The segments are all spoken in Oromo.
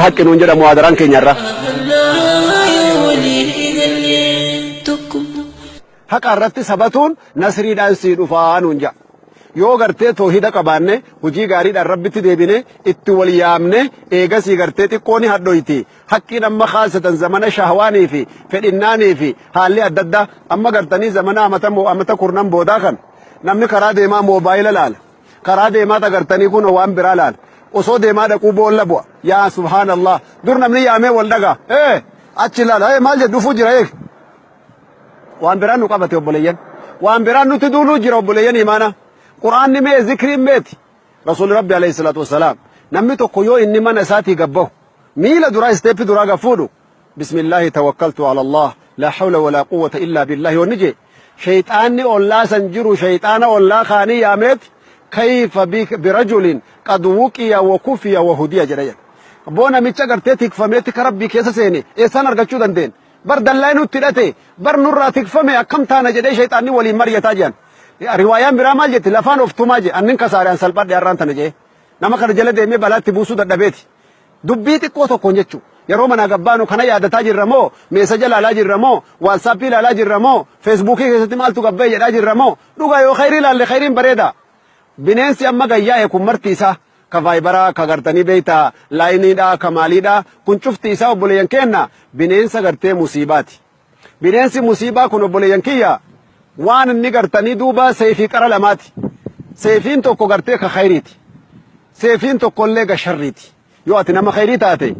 Haqqi nuun jedha muhaadaraan keenya irra. Haqa irratti sabatuun nasriidhaan sii dhufaa nuun jedha. Yoo gartee toohida qabaanne, hojii gaariidhaan Rabbitti deebine, itti wal yaamne, eegasii gartee xiqqoo ni hadhoyti. Haqqiin amma khaasatan zamana shahwaanii fi fedhinnaanii fi haalli adda addaa amma gartanii zamana amata kurnan boodaa kan namni karaa deemaa moobaayila laala. Karaa deemaa agartanii kun waan biraa laala. Osoo deemaa dhaquu boolla bu'a. Yaa subhaanallah. Dur namni yaamee wal dhagaa. Ee achi laala. Ee maal jedhu dhufuu jira eeg. Waan biraan nu qabate obboleeyyan. Waan biraan nutti duuluu jira obboleeyyan imaana. Quraanni mee, zikriin meeti. Rasuulli Rabbi alayhi salaatu wassalaam. Namni tokko yoo inni mana isaatii gabbahu, miila duraa, step duraa gaffuudhu, "Bismillaahi tawakkaltu ala Allah, laa hawla walaa quwwata illaa billah" yoo inni jee, shayxaanni ollaa san jiru shayxaana ollaa kaanii yaameeti, "Kayfa birajulin qad wuqiya wa kufiya wa hudiya" jedha jedha. Boo namicha gartee tikfameetti ka Rabbii keessa seene eessaan argachuu dandeen? Bar dallaa nutti hidhate, bar nurraa tikfame, akkam taana jedhee shayxaanni waliin mari'ataa jiran. Riwaayaan biraa maal jetti? Lafaan of tumaa je, annin kasaare, an salphadhe har'aan tana jee. Nama kana jala deemee balaatti buusuu dadhabeeti. Dubbii xiqqoo tokkoon jechuu. Yeroo manaa gabbaanu kana yaadataa jirra moo, message ilaalaa jirra moo, WhatsAppii ilaalaa jirra moo, Facebookii keessatti maaltu gabbee jedhaa jirra moo? Dhugaa yoo khayrii ilaalle khayriin bareeda. Bineensi amma gayyaa'e kun marti isaa ka Viberaa, ka gartanii beeytaa Lineiidhaa, ka maaliidhaa, kun cufti isaa obboleeyyan keenna bineensa gartee musiibaati. Bineensi musiibaa kun, obboleeyyan kiyya, waan inni gartanii duuba seefii qara lamaati. Seefiin tokko gartee ka khayriiti. Seefiin tokkollee ga sharriiti. Yoo ati nama khayrii taate,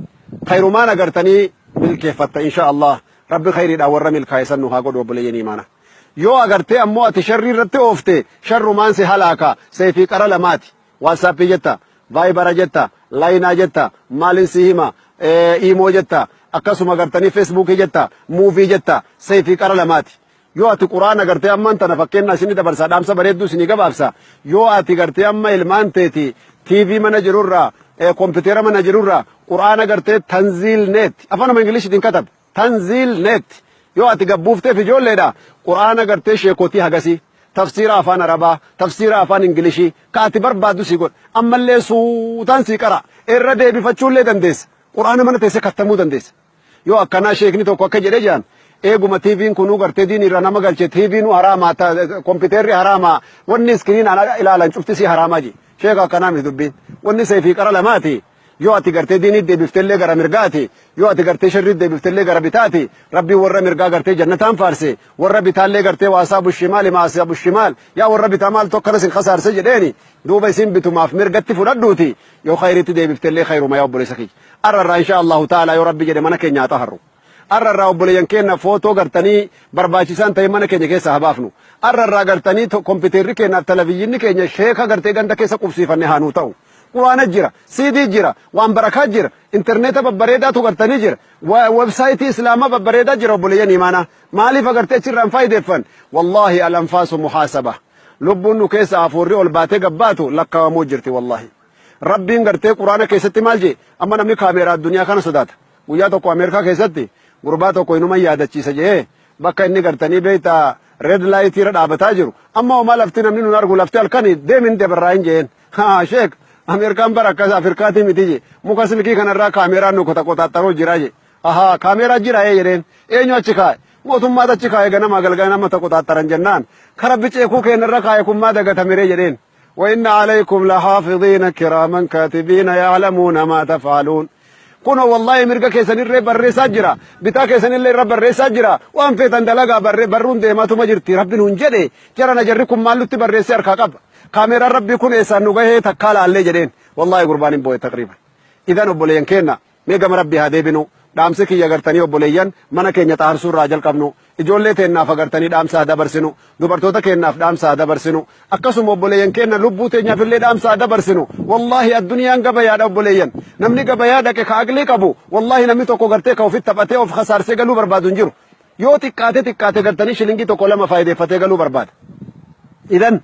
khayrumaan agartanii milkeeffatta insha Allah. Rabbi khayriidhaan warra milkaa'e san nu haa godhu, obboleeyyan imaana. Yoo agartee ammoo ati sharrii irratti oofte, sharrumaan si halaaka. Seefii qara lamaati. WhatsAppii jetta, Vibera jetta, Lineaa jetta, maalin si hima, Imo jetta, akkasuma gartanii Facebookii jetta, movie jetta, seefii qara lamaati. Yoo ati Quraana gartee ammaan tana fakkeenya isinii dabarsaa, dhaamsa bareedduu isinii gabaabsa. Yoo ati gartee amma ilmaan teeti TV mana jirurraa, kompiitara mana jirurraa Quraana gartee Tanziil Net afaan Ingiliishitiin katab, Tanziil Net, yoo ati gabbuufteef ijoolleedha, Quraana gartee sheekotii hagasii, tafsiira afaan Arabaa, tafsiira afaan Ingilishii ka ati barbaaddu si godha. Ammallee suutaan si qara, irra deebifachuullee dandeessa. Quraana mana teessee kattamuu dandeessa. Yoo akkanaa sheekni tokko akka jedhe jaan, eeguma TV'n kunuu gartee diin irra nama galche, TV'n haraamaa, kompiitarri haraamaa, wanni screen ilaalan cufti si haraamaa je. Sheeka, akkanaa miti dubbiin. Wanni seefii qara lamaati. Yoo ati gartee diinii deebiftellee gara mirgaati, yoo ati gartee sharrii deebiftellee gara bitaati. Rabbiin warra mirgaa gartee jannataan faarse, warra bitaallee gartee وأصحاب الشمال ما أصحاب الشمال, yaa warra bitaa maaltu akkana sin kasaarse jedheeni. Duuba isin bitumaaf mirgatti fudhadhuuti, yoo khayriitti deebiftellee khayruma. Yaa obboleessa kiyya, arrarraa insha Allahu ta'ala yoo Rabbi jedhe mana keenya haa xaharru. Arrarraa obboleeyyan keenya footoo gartanii barbaachisaan ta'e mana keenya keessa haa baafnu. Arrarraa gartanii kompiitarri keenyaaf televizyiinni keenya sheeka gartee ganda keessa qubsiifanne haa nuu ta'u. Quraana jira, CD jira, waan barakaa jira, intarneeta babbareedaatu gartanii jira, websiteii islaamaa babbareedaa jira, obboleeyyan imaanaa. Maaliif agartee achirraan faayideeffan? Wallaahi الأنفاس محاسبة. Lubbuun nu keessa hafuurri ol baatee gabbaatu lakkaawamuu jirti wallaahi. Rabbiin gartee Quraana keessatti maal jee? Amma namni kaameeraa addunyaa kana sodaata. Guyyaa tokko Ameerikaa keessatti gurbaa tokko inuma yaadachiisa jee, bakka inni gartanii beektaa red light irra dhaabataa jiru. Amma homaa lafti namni nun argu, lafti halkanii deemin dabarraa hin jeen. Haa sheek, Ameerikaan bara akkas Afrikaatii miti je. Muka silkii kanarraa kaameeraan nu qoxaxxaruu jira je. Ahaa, kaameeraa jira ee jedheen. Eenyu achi kaa'e? Mootummaatu achi kaa'e, ganama galgala nama qoxaxxaran jennaan. Kara biceekuu keenyarra kaa'e kun maa dagatamire jedheen. وإن عليكم لحافظين كراما كاتبين يعلمون ما تفعلون. Kunoo wallaahi mirga keessanirree barreessaa jira, bitaa keessanillee irra barreessaa jira. Waan feetan dalagaa, barree barruun deemaatuma jirti. Rabbi nuun jedhe jara na jarri kun maal nutti barreessee harkaa qaba? Kaameeraan Rabbii kun eessaan nu gahee takkaa laallee jedheen. Wallaahi gurbaan hin boo'e taqriiban. Idan obboleeyyan keenna, mee gama Rabbii haa deebinu. Dhaamsi kiyya gartanii obboleeyyan, mana keenya xaarsuu irraa jalqabnu. Ijoollee teennaaf agartanii dhaamsa haa dabarsinu, dubartoota keennaaf dhaamsa haa dabarsinu, akkasuma obboleeyyan keenna lubbuu teenyaaf illee dhaamsa haa dabarsinu. Wallaahi addunyaan gabayaadha, obboleeyyan. Namni gabayaa dhaqe ka aqlii qabu, wallaahi namni tokko gartee ka ofitti taphatee of khasaarsee galuu barbaadu hin jiru. Yoo xiqqaate xiqqaate gartanii shilingii tokko lama faayideeffatee galuu barbaada. Idan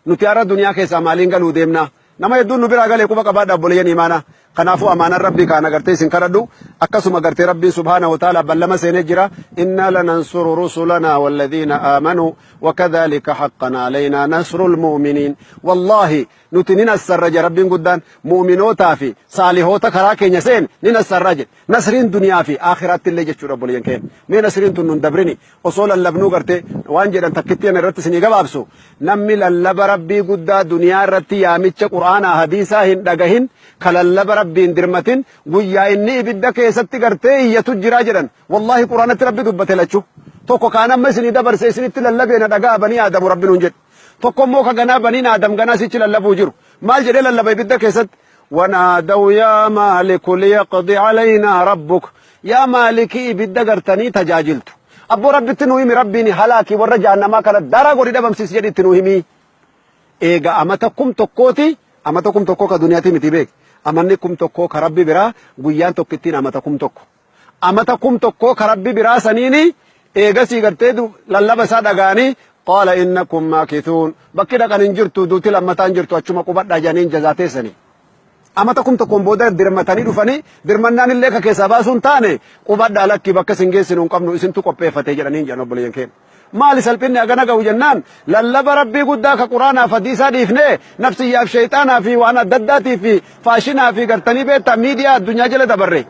nuti har'a duniyaa keessaa maaliin galuu deemna? Nama hedduun nu biraa galee quba qabaadha, obboleeyyan imaanaa. Kanaafuu amaanaan Rabbii kaana gartee isin kadhadhu. Akkasuma gartee Rabbiin subhaanahu wa ta'ala ballama seenee jira. Innaa lanansuru rusulanaa walladhiina aamanuu wakadhalika haqqan alaynaa nasrul mu'miniin. Wallaahi nuti ni nassarra jedha Rabbiin guddaan, mu'minootaa fi saalihoota karaa keenya seen ni nassarra jedhe. Nasriin duniyaa fi aakhiraatti illee jechuudha, obboleeyyan keenya. Mee nasriin tun nun dabrini. Osoo lallabnuu gartee waan jedhan takkittii ana irratti isinii gabaabsu. Namni lallaba Rabbii guddaa duniyaa irratti yaamicha Qur'aanaa hadiisaa hin dhagahin, ka lallaba Rabbiin dirmatin, guyyaa inni ibidda keessatti gartee iyyatu jiraa jedhan. Wallaahi Qur'aanatti Rabbi dubbate lachuu. Tokko kaan amma isinii dabarse, isinitti lallabee na dhagaa banii Aadamu Rabbi nuun jedhe. Tokko immoo ka ganaa baniin Aadam ganaa sichi lallabuu jiru. Maal jedhee lallaba ibidda keessatti? Wanaadaw yaa maaliku liyaqdi alaynaa rabbuk. Yaa maalikii ibidda gartanii tajaajiltu. Abboo, Rabbitti nuu himi, Rabbiin halaakii warra jahannamaa kana daraa godhi dhabamsiisi jedhi itti nuu himi. Eega amata 1000ti, amata 1000 ka duniyaati miti beek. Amanni 1000 ka Rabbi biraa guyyaan tokkittiin amata 1000. Amata 1000 ka Rabbi biraa saniini eegasii gartee lallaba isaa dhaga'anii, qaala innakum maakithuun, bakki dhaqan hin jirtu, duuti lammataan jirtu, achuma qubadhaa jedhaniin jazaa teessanii. Amata 1000n booda dirmatanii dhufanii, dirmannaan illee ka keessaa baasuun taane, qubadhaa, lakki bakka isin geessinu hin qabnu, isintu qopheeffate jedhaniin jedhan, obboleeyyan keenya. Maali salphinni hagana ga'u jennaan, lallaba Rabbii guddaa ka Quraanaaf hadiisaa dhiifnee nafsiyyaaf sheexaanaa fi waan adda addaatii fi faashinaa fi gartanii beektaa miidiyaa addunyaa jala dabarre.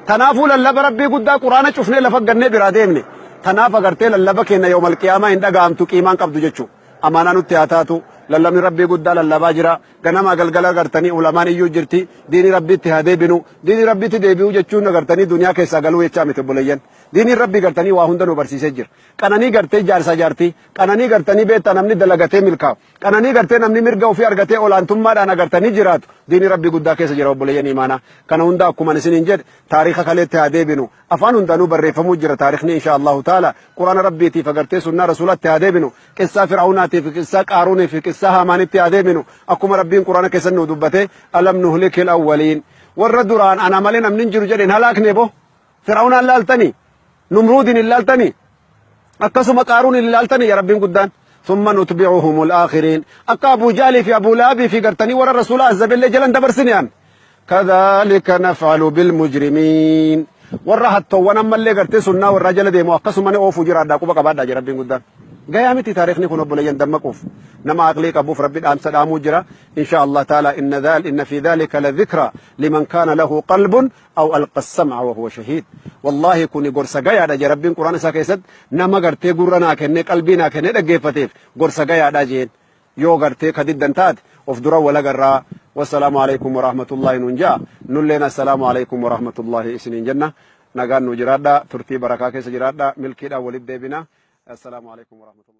Tanaafuu lallaba Rabbii guddaa Quraana cufnee lafa gannee biraa deemne. Tanaaf agartee lallaba keenya yoomal qiyaamaa hin dhaga'amtu, qiimaan qabdu jechuudha. Amaanaa nutti haa taatu. Lallabni Rabbii guddaa lallabaa jira. Ganamaa galgala agartanii ulamaan iyyuu jirti. Diinii Rabbiitti haa deebinu. Diinii Rabbiitti deebi'uu jechuun agartanii duniyaa keessaa galuu jechaa miti, obboleeyyan. Diiniin Rabbii gartanii waa hunda nu barsiisee jira. Qananii gartee jaarsaa jaartii. Qananii gartanii beektaa namni dalagatee milkaa'u. Qananii gartee namni mirga ofii argatee olaantummaadhaan agartanii jiraatu. Diinii Rabbii guddaa keessa jira, obboleeyyan imaanaa. Kana hunda akkuma isiniin jedhe, taariika kaleetti haa deebinu. Afaan hundaanuu barreeffamuu jira taarikhni, insha Allahu taala. Quraana Rabbiitiif agartee sunnaa Rasuulatti haa deebinu. Qissaa Fir'aunaatiif, qissaa Qaaruunii fi qissaa Haamaanitti haa deebinu. Akkuma Rabbiin Quraana keessatti nu dubbate, alam nuhlikil awwaliin. Warra duraan ana malee namni hin jiru jedheen halaakne bo. Fir'aunaan laaltanii, Numruudin hin laaltanii, akkasuma Qaaruun hin laaltanii ya Rabbiin guddaan. Thumma nutbi'uhumul aakhiriin. Akka Abuu Jaalii fi Abuu Lahabii fi gartanii warra Rasuula azzabellee jalan dabarsine an. Kadhalika naf'alu bil mujrimiin. Warra hattoowwan ammallee gartee sunnaa warraa jala deemu akkasuma ni oofuu jiraadhaa, quba qabaadhaa jira Rabbiin guddaan. Gayaa miti taarikhni kun, obboleeyyan, dammaquuf nama aqlii qabuuf Rabbi dhaamsa dhaamuu jira. Insha Allah taala inna dhal inna fi dhalika la dhikra liman kaana lahu qalbun aw alqa sam'a wa huwa shahiid. Wallaahi kuni gorsa gayaadha jee Rabbiin Qur'aana isaa keessatti, nama gartee gurra naa kennee qalbii naa kennee dhaggeeffateef gorsa gayaadha jeen. Yoo gartee ka diddan taate of dura wal agarraa. Wassalaamu alaikum warahmatullahi nuun ja'a. Nulleen assalaamu alaikum warahmatullahi isiniin jenna. Nagaan nu jiraadha, turtii barakaa keessa jiraadha, milkiidhaan walitti deebina. Assalaamu alaikum warahmatullahi.